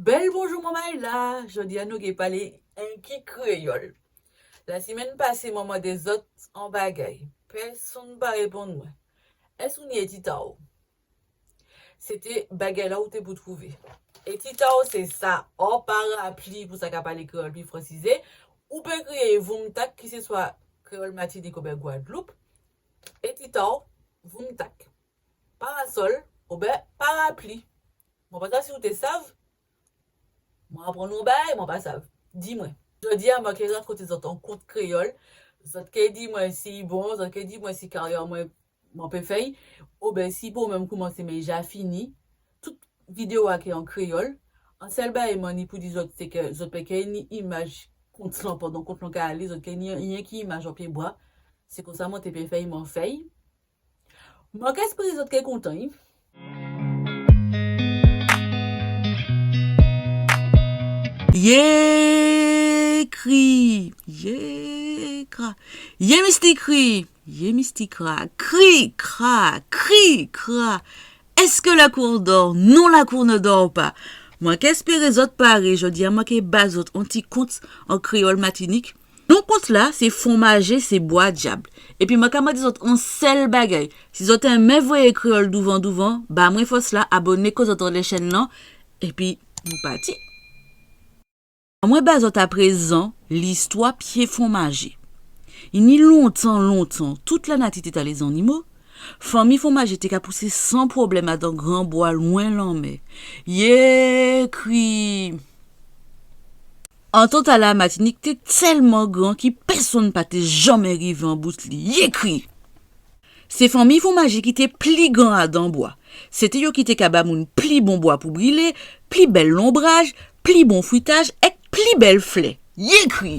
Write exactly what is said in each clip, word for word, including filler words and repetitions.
Bel bonjou, manmay-la. Jòdi-a nou ké palé enki kréyol. Lasimenn pasé, mwen mandé zot an bagay. Pèsonn pa réponn mwen. Eske ou ni étitaw ? Sé té bagay-la ou té pou twouvé. Étitaw, sé sa, o parapli pou sa ka palé kréyol pli fransizé. Ou pé kriyé voumtak, ki sé swa kréyol Matinik oubien Gwadloup. Étitaw, voumtak. Parasol, oubien parapli. Mwen pa sav si ou té sav. Mwen aprann ou an bagay, mwen pa sav. Di mwen. Jòdi-a, mwen ké rakonté zot an kont kréyol. Zot ké di mwen si i bon, zot ké di mwen si karyè mwen, mwen pé fè'y, oubien si i poko menm koumansé, men i ja fini. Tout vidéo-a ké an kréyol. An sel bagay mwen ni pou di zot, sé ke zot pé ké ni imaj kont-lan pandan kont-lan ka alé, zot ké ni yenki imaj an piébwa. Sé konsa mwen té pé fè'y, mwen fè'y. Mwen ka espéré zot ké kontan, wi. Yé kri, yé kra, yé mistikri, yé mistikra, kri, kra, kri, kra. Est-ce que la cour dort ? Non, la cour ne dort pas. Mwen ka espéré zot paré. Jòdi-a, mwen ké ba zot an ti kont an kréyol Matinik. Non kont-la, sé Fwonmajé sé bwa djab. Épi mwen ka mandé zot an sel bagay. Si zot enmen voyé kréyol douvan douvan, ba mwen fos-la, aboné kò zot anlè chenn-lan. Épi nou pati. Mwen ba zot aprézan listwa pié fwonmajé. I ni lontan, lontan, tout lanati té ta lé zannimo, fanmi fwonmajé té ka pousé san pwoblem adan gran bwa lwen lanmè. Yé kri. An tan-tala, Matinik té telman gran ki pèsonn pa té janmen rivé an bout li. Yé kri. Sé fanmi fwonmajé ki té pli gran adan bwa. Sé té yo ki té ka ba moun pli bon bwa pou brilé, pli bel lonbraj, pli bon fwitaj ek pli bel flè. Yé kri.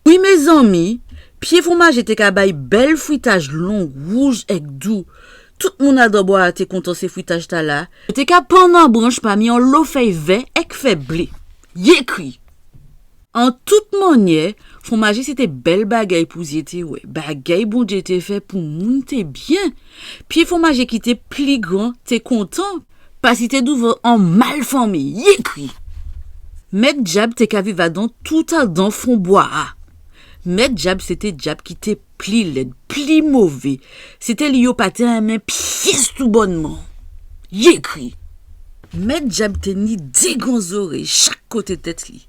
Wi, mézanmi, pié fwonmajé té ka bay bel fwitaj long, wouj ek dou. Tout moun adan bwa-a té kontan sé fwitaj-tala. Yo té ka pann an branch pami anlo fey vè ek fey blé. Yé kri. An tout manniè, fwonmajé sé té bel bagay pou zié té wè. Bagay Bondié té fè pou moun té bien. Pié fwonmajé ki té pli gran té kontan, paski té douvan an mal fanmi. Yé kri. Met djab té ka viv adan tout adan fon bwa-a. Met djab sé té djab ki té pli led, pli mové. Sé té li yo pa té enmen pies toubònman. Yé kri. Met djab té ni dé gran zorey chak koté tet li.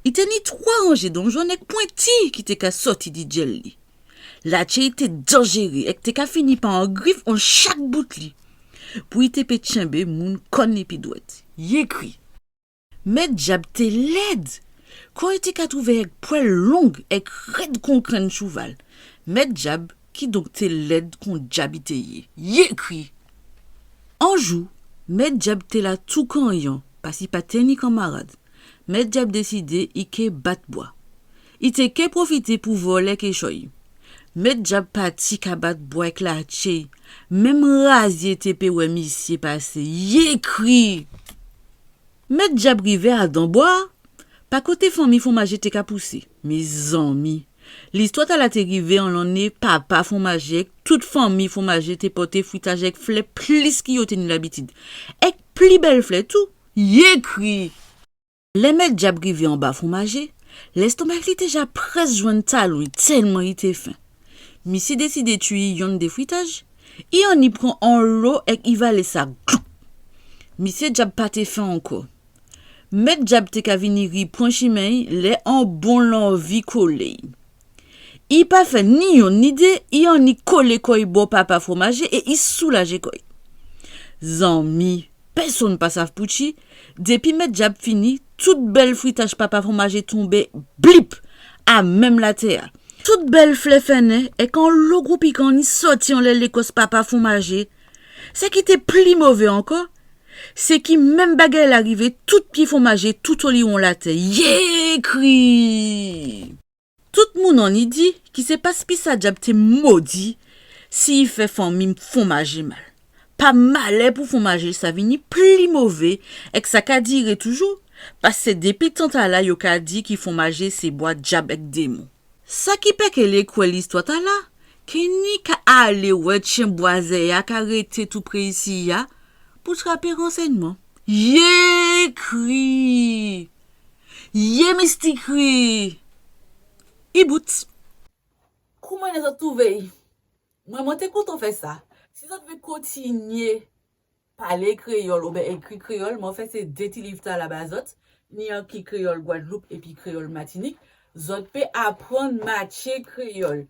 I té ni twa ranjé dan jòn ek pwenti ki té ka sòti di djel li. Latjé'y té danjéré ek té ka fini pa an grif an chak bout li, pou i té pé tjenbé moun kòn épi dwet. Yé kri. Met djab té led. Kò'y té ka twouvé ek pwel long ek red kon krenn chouval. Met djab, kidonk, té led kon djab i té yé. Yé kri. An jou, met djab té la tou kanyan, paski pa té ni kanmarad. Met djab désidé i ké bat bwa. I té ké pwofité pou volè kéchoy. Met djab pati ka bat bwa ek latjé'y. Menm razié té pé wè misié pasé. Yé kri. Met djab rivé adan bwa, pa koté fanmi fwonmajé té ka pousé. Mézanmi, listwa-tala té rivé an lanné papa fwonmajé ek tout fanmi fwonmajé té pòté fwitaj ek flè plis ki yo té ni labitid, ek pli bel flè tou. Yé kri. Lè met djab rivé anba fwonmajé, lestomak li té ja pres jwenn talon'y telman i té fen. Misié désidé tjwé yonn dé fwitaj, i anni pran anlo ek i valé sa gloup. Misié djab pa té fen ankò. Met djab té ka vini ripran chimen'y lè an bon lanvi kolé'y. I pa fè ni yonn ni dé, i anni kolé kò'y bò papa fwonmajé é i soulajé kò'y. Zanmi, pèsonn pa sav poutji, dépi met djab fini, tout bel fwitaj papa fwonmajé tonbé blip a menm latè-a. Tout bel flè fennen ek anlo gwo pikan anni sòti anlè lékos papa fwonmajé. Sa ki té pli mové ankò, sé ki menm bagay-la rivé tout pié fwonmajé toutoliwon latè. Yé kri! Tout moun anni di ki sé paski sa djab té modi si i fè fanmi fwonmajé mal. Pa malè pou fwonmajé sa vini pli mové ek sa ka diré toujou, paski sé dépi tan-tala yo ka di ki fwonmajé sé bwa djab ek démon. Sa ki pé ké lé kwè listwa-tala, ké ni ka alé wè tjenbwazè-a ka rété toupré isi-a pou trapé ransèyman. Yé kri! Yé Mistikri! I bout. Kouman zot twouvé'y? Mwen, mwen té kontan fè sa. Si zot vlé kontinyé palé kréyol oubien ékri kréyol, mwen fè sé dé ti liv-tala ba zot, ni an ki kréyol Gwadloup épi kréyol Matinik, zot pé aprann matjé kréyol.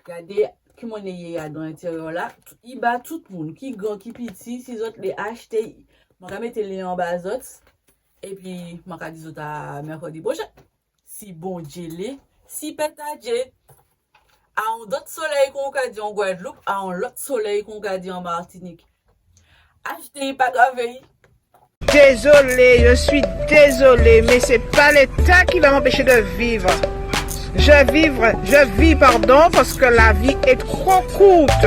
Gadé ki manniè i yé adan entéryè-la, i ba tout moun, ki gran, ki piti, si zot lé achté'y, mwen ka mété lien-an ba zot, épi mwen ka di zot a mèkrèdi pwochen. Si Bondié lé, si pètadjé. A on dot soley kon ou ka di an Gwadloup, a on lot soley kon ou ka di an Matinik. Achté'y, pa gravé'y. Désolé, je suis désolé, mais c'est pas l'État qui va m'empêcher de vivre. Je vivre, je vis, pardon, parce que la vie est trop courte.